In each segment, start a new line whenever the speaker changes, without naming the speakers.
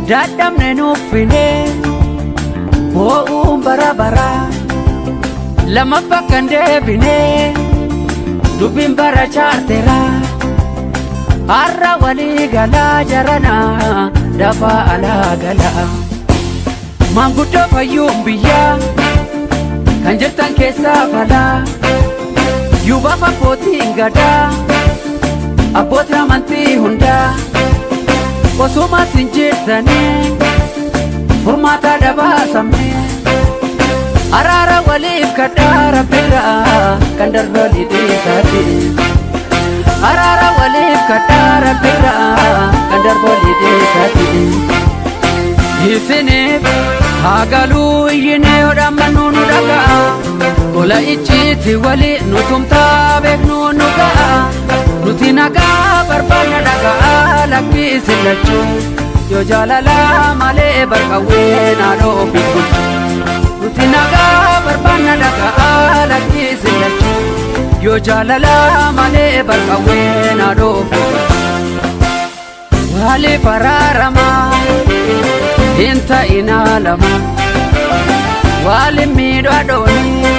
Dadhabne nuffine boo'uun bara baraa lammaffaa kan deebine dubbiin bara chaarteraa har'a walii galaa jaranaa dafaa alaa galaa. Maanguddoo fayyuun biyyaa kan jirtan keessaa falaa yuubaaf abbootiin gadaa abbootii amantii hundaa osuma sin jirtanii furmaata dabaasamne araara waliif kadhaa rabbirraa kan darbe walii dhiisaati. Araara waliif kadhaa rabbirraa kan darbe walii dhiisaati. Isiniif haa galuu iyyinee yoo dhaammannu nu dhaga'a. Tola icciitii walii nu tumtaa beeknu nu ga'a. Nuti nagaa barbaanna dhaga'a lakkii isin lachuu. Yoo jaalalaa malee barqawwee naadhoo ofii bulchu. Nuti nagaa barbaanna dhaga'a lakkii isin lachuu. Yoo jaalalaa malee barqawwee naadhoo ofii bulchu. Waliif araaramaa hin ta'inaa lama. Waliin miidhaa dhoonii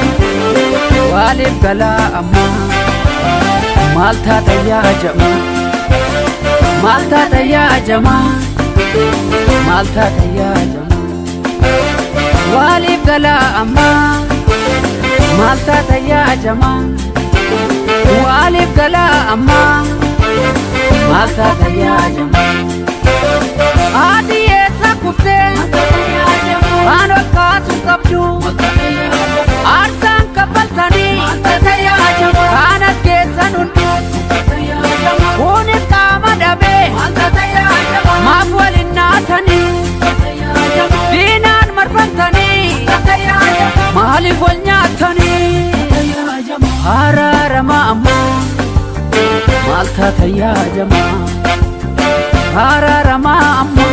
waliif galaa ammaa. Maal taata yaa jamaa? Maal taata yaa jamaa? Maal taata yaa jamaa? Waliif galaa ammaa. Maal taata yaa jamaa? Waliif galaa ammaa. Maal taata yaa jamaa? Haati eessa kuftee waan ol kaasuu qabdu aarsaan kaffaltanii kaanas keessan hunduu kunis qaama dhabee maaf waliin naatanii diinaan marfamtanii maaliif wal nyaatanii araarama ammaa maal taata yaa jamaa araarama ammaa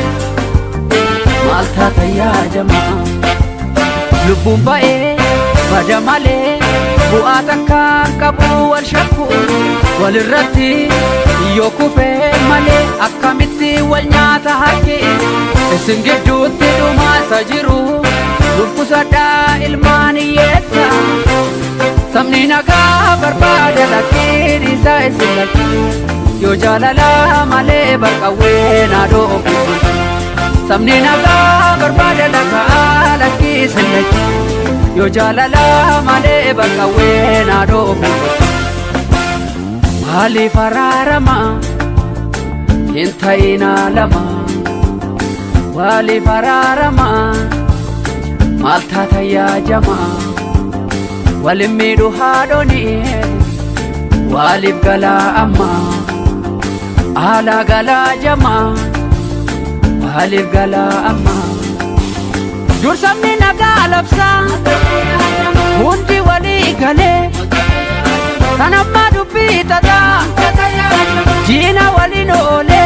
maal taata yaa jamaa lubbuun ba'ee bada malee bu'aa takka qabu wal shakku walirratti yoo kufee malee akkamitti wal nyaata harki isin gidduutti dhumaa isa jiru lubbusadhaa ilmaan hiyyeessa sabni nagaa barbaada lakkiin isaa isin lachuu yoo jaalalaa malee barqawwee naadhoo ofii bulchu sabni nagaa barbaada dhagaa lakkii isin lachuu yoo jaalalaa malee barqawwee naadhoo ofii bulchu maaliif araarama hin ta'inaa lama maaliif araarama maal taata yaa jamaa walin miidhu haadhoni waliif galaa ammaa alaa galaa jamaa waliif galaa ammaa dursamni nagaa labsaa hundi walii galee kan ammaa dubbii tataa diina waliin oolee.